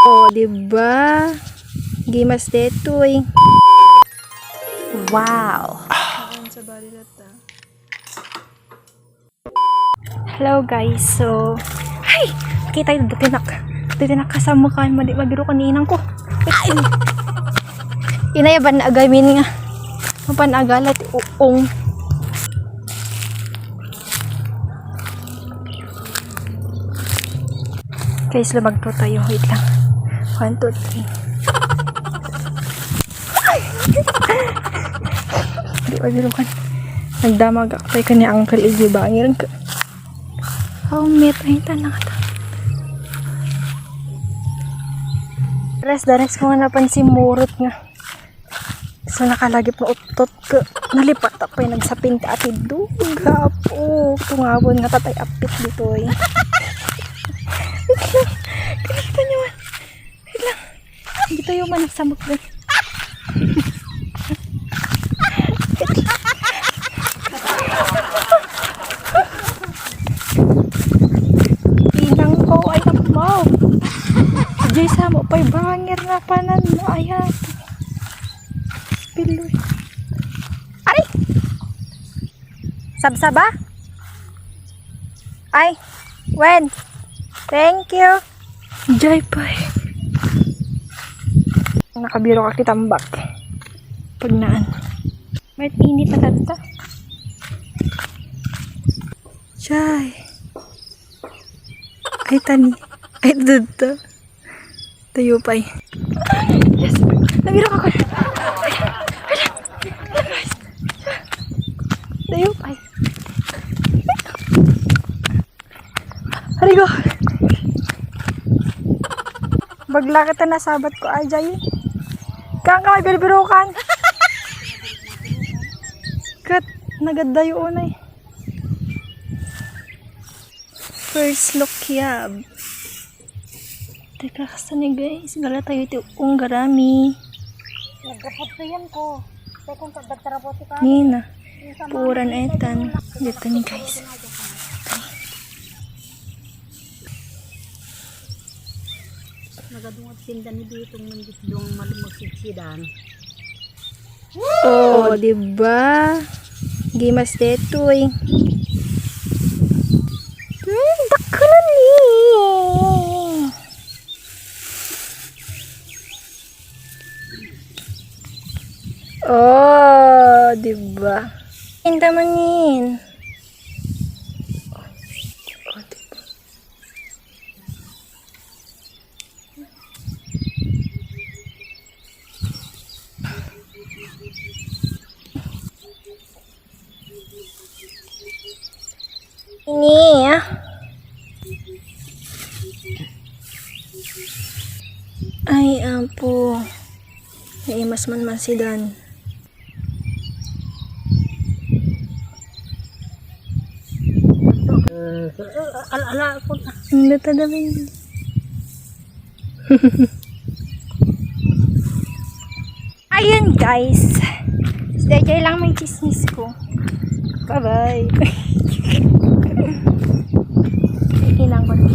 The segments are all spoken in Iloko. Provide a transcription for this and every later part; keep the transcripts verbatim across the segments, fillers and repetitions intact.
Oh, di ba? Gimas detoy. Wow. Hello guys, so, ay! Kita yung datinak. Datinak kasamukan, madi mabiro ko ni inang ko. Ay! Inayaban na agamin nga. Mapan agala ti uong. Guys, lumagto tayo. Wait lang. One, two, three. Ay! Di ba, birukan? Nagdamagak tayo kani Uncle Iggy Bangir. Oh, met. Ay, tanang ata. Dares, dares ko nga napansin murot nga. So, nakalagip nga uttot ko. Nalipat ako yung nagsapin ka ati dugap. Oh, tungawon nga tatay apit dito eh. Kita nyo man. Wait lang. Hindi tayo man nagsamok din. Inang ko, ay, nagmaw. Jay, samo pa'y bangir na panan mo. Ayan. Piloy. Aray! Sabsaba? Ay, when? Thank you. Jay, pay. Nakabiro ka kitambak. Pagnaan. May init na kanta. Jay. Ay, tani. Ay, dudto. Tayo pay. Yes! Nabiro ka ko. Tayo pay. Aray ko. Bagla kita nasabat ko, ajay. Kang ka may birbirukan. Kat, nagadayo unay. First look yab. Teka, kasta ni guys? Gala tayo ti unggarami. Nagkapot ko yan ko. Teka, kung kabatrabo ti ka. Nina. Puran etan. Dito ni guys. Nagadungat tinda ni Bitong ng bitdong malumagsitsidan. Oh, di ba? Gimas detoy. Hmm, dakkel ni. Oh, di ba? Inta manin. Oh, di ba? Ini, ah. Ay, apo. Naimas man masidan. Eh, ala, ala, ako na. Ang lata na rin. Ayun, guys. Dayjay lang may chismis ko. Bye-bye. Ikinang ko na.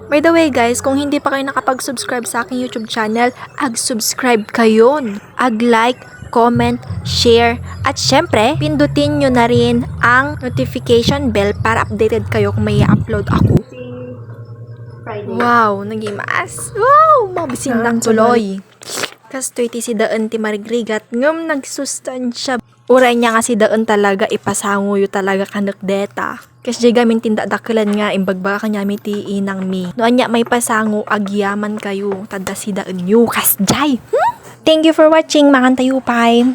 By the way, guys, kung hindi pa kayo nakapag-subscribe sa aking YouTube channel, ag-subscribe kayo. Ag-like, comment, share, at syempre, pindutin nyo na rin ang notification bell para updated kayo kung may upload ako. Friday. Wow, nagimas. Wow, mabisin lang tuloy. Kastoy ti sidaen ti marigrigat, ngem nagsustansya. Uray niya nga sidaen talaga, ipasango yo talaga kanek deta. Kasjay gamin ti dakdakelan nga imbagbaga kaniami ti inang mi. No ania maipasango, agyaman kayo, tadda sidaen yo. Kasjay! Hmm? Thank you for watching, mangan tayo pay.